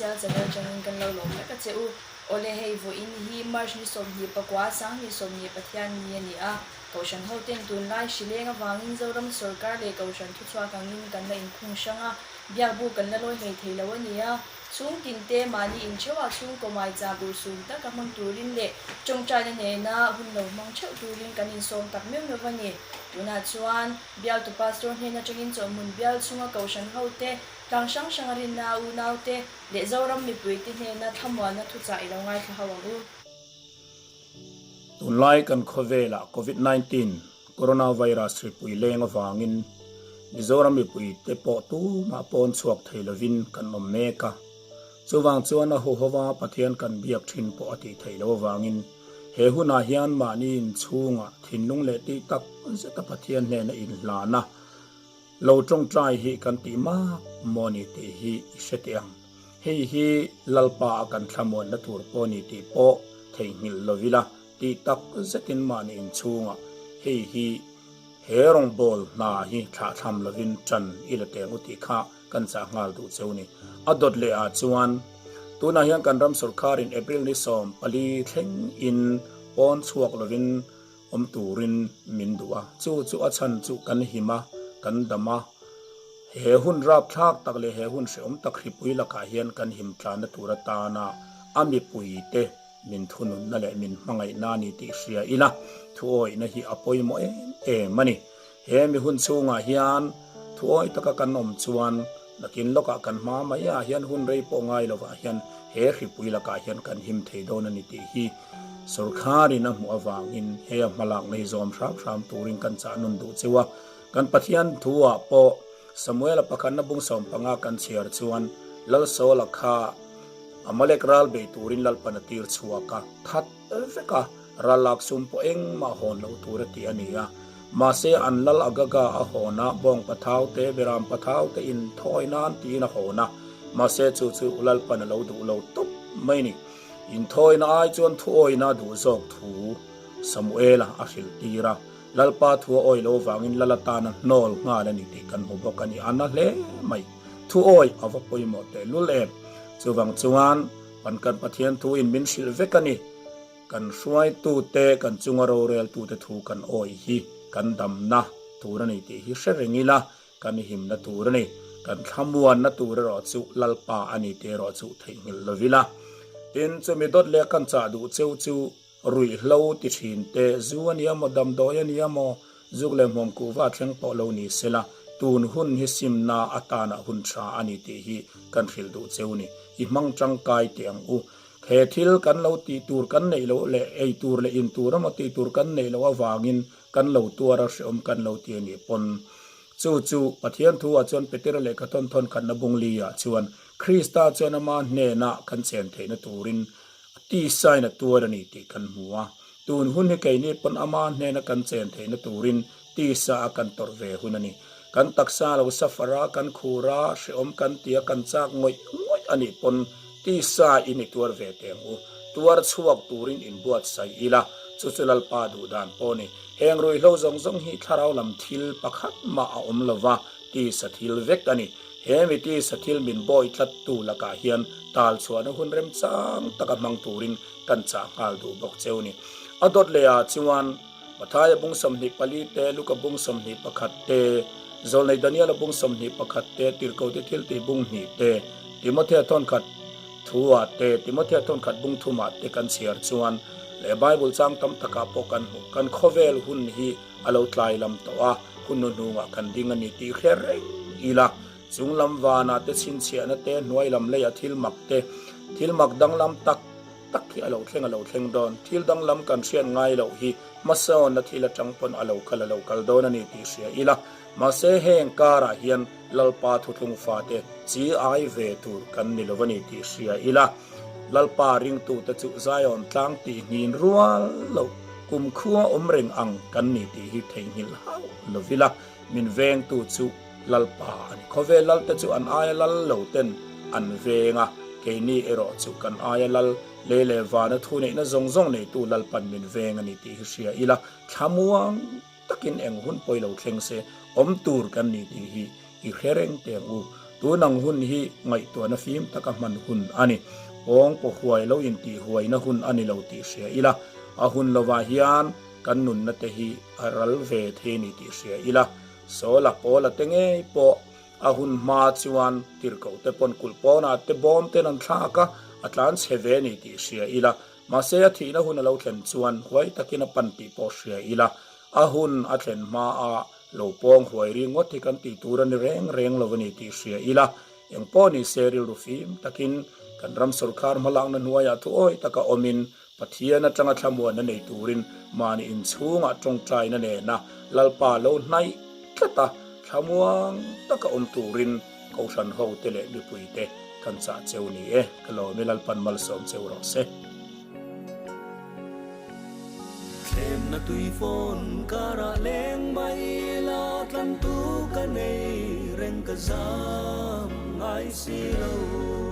Official Channel tangin kan lo lawm vek a che u. Awle hei vawiin hi March ni 21 20 Pathian ni a ni a, Kohhran hoten tunlai hrileng avangin Zoram sawrkar leh Kohhran thuchhuak angin kan la inkhung hrang a, biakbu kan la lawi hlei thei lo a ni a. Chhung tinte mahni intheuhah chhungkaw maicham urhsun taka hmang turin leh tawngtaina nena hun lo hmang theuh turin kan insawm tak meuh meuh a ni. Tunah chuan bialtu pastor hnen atangin chawhmun bial chhunga kohhran hote, tlang hrang hranga rinna unaute leh Zoram mipuite hnena thlamuanna thuchah i lo ngaithla ho ang u. Tunlai kan khawvelah Covid 19 Coronavirus hripui leng avangin Mizoram mipuite pawh tumah pawn chhuak thei lovin kan awm mek a. Chuvang chuan a huhova Pathian kan biak thin pawh a tih theih loh avangin he hunah hian mahni inchhungah thinlung leh tih tak zeta Pathian hnena inhlana Lo tawngtai hi kan tih mak maw ni tih hi i hre teh ang. Hei hi Lalpa a kan thlamuanna tur pawh ni tih pawh theihnghilh lo ila tih tak zetin mahni inchhungah hei hi he rawngbâwl hna hi thlahthlam lovin ṭan i la teh ang u tih kha kan chah nghal duh cheu ni. A dawt leh ah chuan tunah hian kan ram sawrkharin April ni 14 thleng in pawn chhuak lovin Awm turin min duh a, chu chu a chhan chu kan him a, kan dam a. He hun rapthlak tak leh he hun hrehawm tak hripui lakah hian kan him tlanna tur atana a mipuite min thununna leh min hmangaihna a ni tih hria ila, thuawihna hi a pawimawh em em a ni. He mi hun chhungah hian thuawi taka kan awm chuan nakin lawkah kan hma mai ah hian hun rei pawh ngai lovah hian he hripui lakah hian kan him thei dawn a ni tih hi sawrkharin a hmuh avangin he a hmalakna hi zawm hram hram turin kan chah nun duh cheu a. Kan Pathian thu ah pawh Samuela pakhatna bung 15 kan chhiar chuan Lal Saula kha Amalek ral bei turin Lalpan a tir chhuak a, that vek a, ral lak sum pawh engmah hawn loh tur a ti a ni a. Mahse an lal Agaga a hawn a, bawng pathau te, beram pathau te in thawi nan tiin a hawn a, mahse chu chu Lalpan a lo duh lo tawp mai a ni. Inthawina ai chuan thuawina a duh zawk thu Samuela a hrilh tir a, Lalpa thu a awi lo vangin lal atana hnawl nghal a ni tih kan hmu bawk a ni. A na hle mai. Thuawi a va pawimawh tehlul em. Chuvang chuan pan kan Pathian thuin min hrilh vek a ni. Kan hruaitute, kan chunga roreltute thu kan awih hi kan damna tur a ni tih hi hre reng ila, kan himna tur a ni. Kan thlamuanna tur erawh chu Lalpa a ni tih erawh chu theihnghilh lo ila. Tin, chumi dawt leh kan chah duh cheu chu ruihhlo ti thin te, zu a nia maw, damdawi a nia maw, zuk leh hmuam kuhva thleng pawh lo ni sela, tun hun hi simna atana hun tha a ni tih hi kan hrilh duh cheu ni. I hmang tangkai teh ang u. He thil kan lo tih tur kan neih loh leh ei tur leh in tur emaw tih tur kan neih loh avangin kan lo tuar a hreawm kan lo ti a nih pawn chu chu Pathian thu ah chuan Petera lehkha thawn thawn khatna bung li ah chuan Krista chuan ama hnenah kan chen theihna turin tisain a tuar a ni tih kan hmu a. Tun hun hi keini pawn ama hnena kan chen theihna turin tisa a kan tawrh ve hun a ni. Kan taksa lo suffer a, kan khur a, hreawm kan ti a, kan chak ngawih ngawih a nih pawn tisa in i tuar ve teh ang u. Tuar chhuak turin inbuatsaih ila, chu chu Lalpa duh dan pawh a ni. Heng ruihhlo zawng zawng hi thlarau lam thil pakhat mah a awm lova, tisa thil vek a ni. He mi tisa thil min bawi tlattu lakah hian tal chhuahna hun remchang taka hmang turin kan chah nghal duh bawk cheu ni. A dawt leh ah chuan Mathaia bung 24 te, Luka bung 21 te, Zawlnei Daniela bung 21 te, Tirhkote thiltih bung hnih te, Timothea thawnkhat thu ah te, Timothea thawnkhat bung thum ah te kan chhiar chuan leh Bible chang tam takah pawh kan hmu. Kan khawvel hun hi a lo tlai lam tawh a, hun hnuhnungah kan ding a ni tih hre reng ila. Chung lam vanah te chhinchhiahna te, hnuai lam leiah thil mak te, thil mak danglam tak tak hi a lo thleng a lo thleng dawn. Thil danglam kan hriat ngai loh hi hmasawnna thil atang pawn a lo kal a lo kal dawn a ni tih hria ila. Mahse heng karah hian Lalpa thuthlung fate chi ai ve tur kan ni lo a ni tih hria ila. Lalpa ringtute chu Zion tlang tih nghin rual loh kumkhua awm reng ang kan ni tih hi theihnghilh hauh lo ila. Min vengtu chu Lalpa a ni. Khawvel lalte chu an aia lal lo ten an veng a, keini erawh chu kan aia lal lei leh vana thu neihna zawng zawng neitu Lalpan min veng a ni tih hi hria ila, thlamuang takin eng hun pawi lo thleng se awm tur kan ni tih hi i hre reng teh ang u. Tun ang hun hi ngaihtuahna fim taka hman hun a ni. Pawng paw huai lo intih huaina hun a ni lo tih hria ila, a hun lovah hian kan nunna te hi a ral ve thei a ni tih hria ila, Sawla Pawla te ngei pawh a hun hma chuan tirhkoh te pawn kulh pawnah te bawm ten an thlak a, a tlan chhe ve a ni tih hria ila, mahse a thihna hun a lo thlen chuan huai takin a pan tih pawh hria ila, a hun a thlen hmaah Lo pawng huai ri ngawt hi kan tih tur a ni reng reng lo a ni tih hria ila, eng pawh ni se rilru fim takin kan ram sorkar hmalakna hnuaiah thuawi taka awmin Pathian atanga thlamuanna nei turin mahni inchhungah tawngtaina nena Lalpa lo hnaih tlat a, thlamuang taka awm turin Kohhran hote leh mipuite kan chah cheu ni e, ka lawm i Lalpan malsawm cheu rawh se. Thlemna tui fawn karah leng mai la tlantu ka nei reng ka zam ngai si lo.